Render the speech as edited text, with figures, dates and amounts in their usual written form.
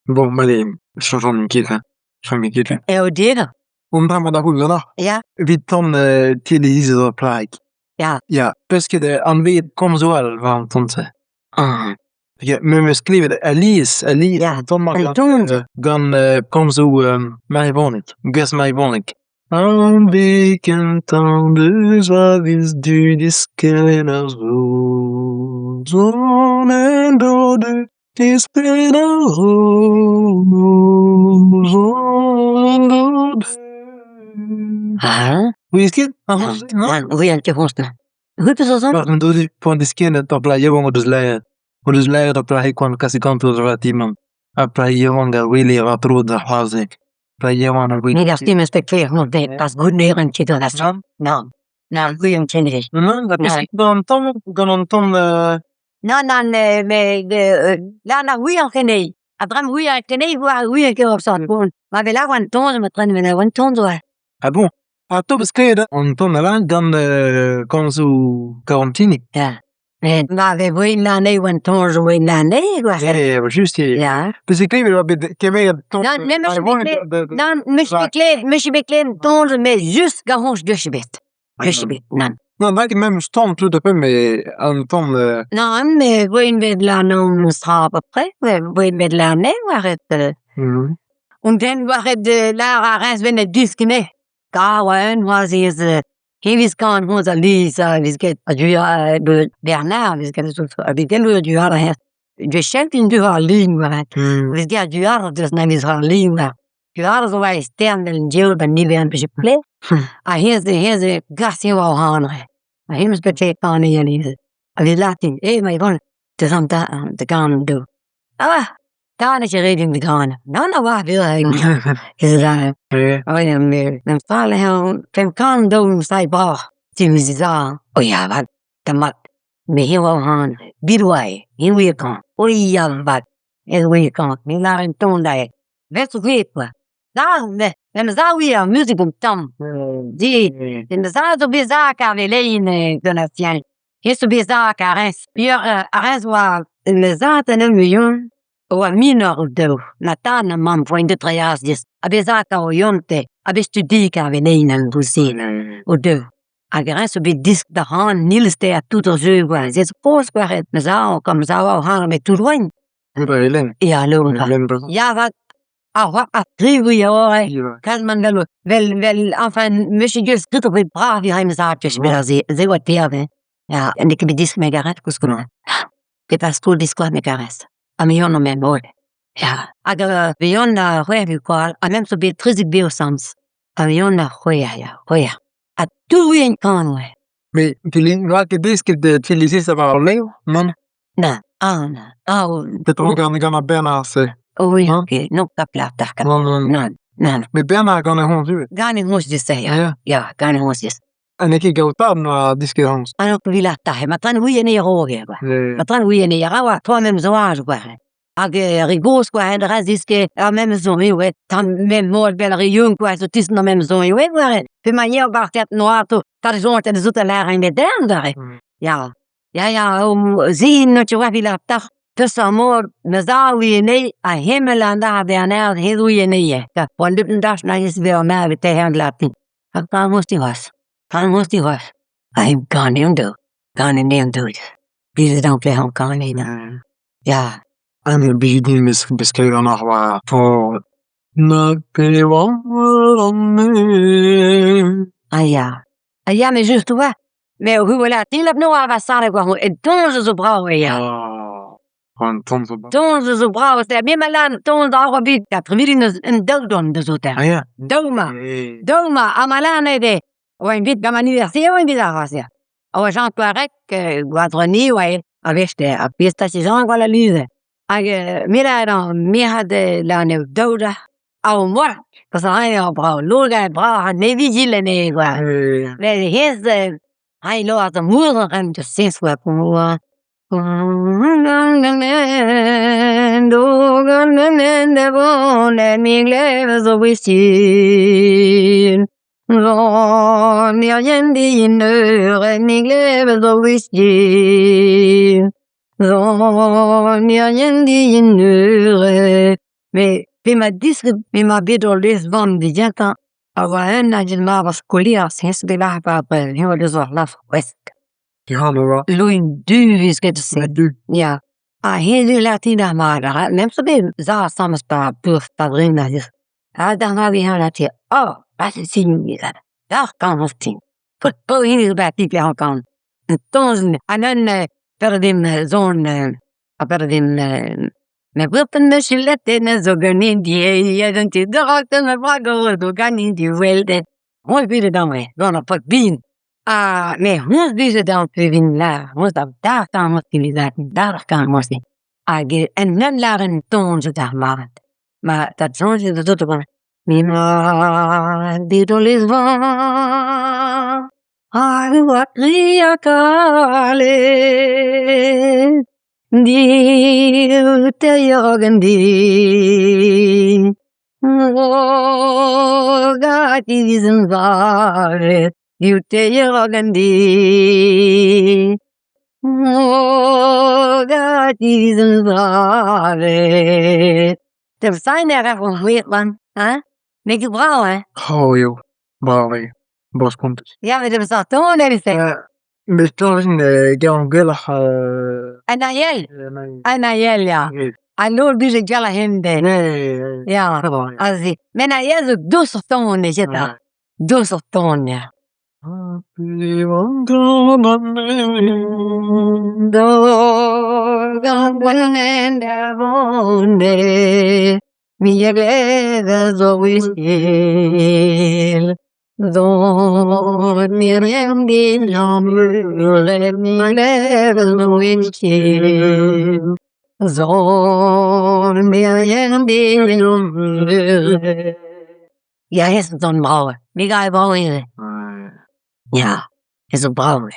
Bon, allez, soñjan ket hein, soñjan ket hein. Un dra 'm boa da c'houzout ganeoc'h. Evit ton Ti Liza zo ur plac'hig. Ya, 'peus ket anavezet komzoù all war an ton-se? Ya, me 'meus klevet alies alies an ton-mañ gant komzoù Marivonig, gwerz Marivonig. An deiz kentañ eus a viz Du diskenn a zo 'Zont en-dro dezhi 'tiskenn ar roz 'Zont en-dro dezhi. 'Ouiez ket ar c'homz-se, nann? Nann, 'ouian ket c'hoazh nann. C'hwi 'peus ur son? P'oan diskennet ur plac'h yaouank o deus laeret o deus laeret ur plac'hig koant kazi ganto war ti-mañ. Ar plac'h yaouank a ouele war-dro d'ar c'hroazhent. Plac'h yaouank a ouele. Me 'gav din 'meus bet klevet 'mañ pas goût ne ran ket gant ar son. Nann, nann, 'ouian ket neuze. Nann, gant an tamm gant an tamm Nann, nann, met nann a ouian ket anezhi. A-dreñv 'ouian ket anezhi 'ouian ket ar son. Ma vez lavar an ton ma tremen an ton zo. Ah bon? Ha te 'peus klevet an ton all gant komzoù Karantinig? Ya, met ma vez anezhi an ton zo anezhi kwa. Evel-just eo. Ya. 'Peus ket klevet e oa bet kemeret ton Nann, me 'meus ket klevet, nann, 'meus ket klevet, 'meus ket bet klevet ton met just gant hoñch gwech ebet. Gwech ebet, nann. Nann, n'eo ket memes ton tout à fait met an ton Nann, met voen bet lâr tra à peu près, voen bet lâr anezhi war et Un den war et lâr a rez 'benn deskiñ anezhe. Kar oa un c'hoazh ez eviz kan c'hoazh alies a vez graet Bernard a vez graet a vez graet Gwechall int deuet war al lin war vez graet du-hont deus na vez war al lin war. Du-hont zo war stern an diaoul 'ba niver 'vije pled ha hennezh hennezh gas eo war an ha hennezh bet graet anezhi alies. Ha vez lâret din eh ma deus an da ganañ daou. Ah da n'eo ket ret din da ganañ. Nann a-walc'h pemp kant daou sailh bras O ya 'vat, da mat. Met eo an bidouailh, eo e kan. O ya 'vat, eo e kan. Me 'lâr un ton dezhe. Ret zo bet kwa. Da ma zad 'ouie ar muzik un tamm di. Ma zad zo bet zak ar veleien Donatien. He zo bet zak ar Reims. Peogwir ar Reims oa ma zad en ur mignon oa minor o-daou. Ma tad ha mamm voent deut reas Ha bet zak ar yonte ha bet studiet ar veleien an dro-se o-daou. Hag ar Reims zo bet disk da c'han iliz-te ha tout ar jeu kwa. Se zo kozh kwa ma zad comme ça oa o c'han met tout loen. Ya, Ya 'vat ar ar skrivoù eo kalz man vel vel vel enfin 'meus ket skrivet bet brav eo ma zad se se oa teir hein. Ya, n'eo ket bet disket me garet koulskoude. Bet ar skol diskoaz me gares. Ha me on men holl. Ya, hag me on ar c'hwec'h kwa ha mem zo bet 13 bev sans. Ha me on ar c'hwec'h ya, c'hwec'h. Ha tout en kan oa. Met ne oa ket desket Ti war al levr, nann? Nann, ah nann, ah Petra gant gant ar Bernard-se? Oui, ok, non, Nann, nann, nann. Met Bernard gant e c'hoant ivez. Gant e c'hoant just ya, ya, gant e c'hoant just. Ha n'eo ket gaout noa disket c'hoant. Ah non, vil ar ma tren oui ene roge quoi. Ma tren oui ene ra oa toa mem zoaj quoi. Hag ar re gozh quoi, en ra ziske ar mem zon eo tan mem mod bel re young quoi, zo tis no mem zon eo quoi. Pe manier bartet noa to, ta zon te zo te lâr en den dare. Ya. Ya, ya, se n'o ket war evit ar tac'h. Peseurt mod ma zad ouie anezhi ha hemañ an Bernard he ouie anezhi. Oan deut an dach na ez Bernard e tehan latin. Ha pa mosti c'hoazh, pa mosti c'hoazh. Ha hep ganin an daou, ganin an daou. Blijet an plec'h an kanet. Ya. Ah, mais blijet din mes mes klevet an ar war for Na pe oan an Ah ya. Ah ya, mais just oa. Met an ton zo brav ya. An ton zo brav. Ton zo brav me 'ma lâret ton un daou don deus Ah ya Daou 'ma. Daou 'ma ha ma lâret eo 'oan bet gant an anniversaire 'oan bet ar c'hazh ya. A oa Jean Kloareg Gwazrené 'oa aet hag me 'lâr dezhañ me 'c'ha da daou deoc'h ha o moc'h lod a brav met hennezh Met p'emañ desket emañ bet o lez-vamm da gentañ a oa un hag he mab ar skolaer Piv a oa ? Loen du e vez graet eus se. Ya ha hennezh a lâr din ar asambles gant ur paotr bihan ha met honnezh 'blije dezhañ hag en ur lâret un ton zo dalc'hmat ma tad soñj Emañ bet o lez-vamm hag e oa kriz ha kalet Div teir 'raok an deiz Div teir 'raok an deiz Hein ? N'eo ket brav hein ? Brav eo, brav eo, brav-spontus. Ya met peseurt ton e vefe ? Me soñj din e gavan gwelloc'h An Ariel ? An Ariel ya. An holl dud a gar a-hend-all. Ya aze. Met an Ariel zo dousoc'h ton neketa ? Dousoc'h ton ya. Ya hennezh zo un ton brav, me 'gav brav ivez. Ya, hennezh zo brav.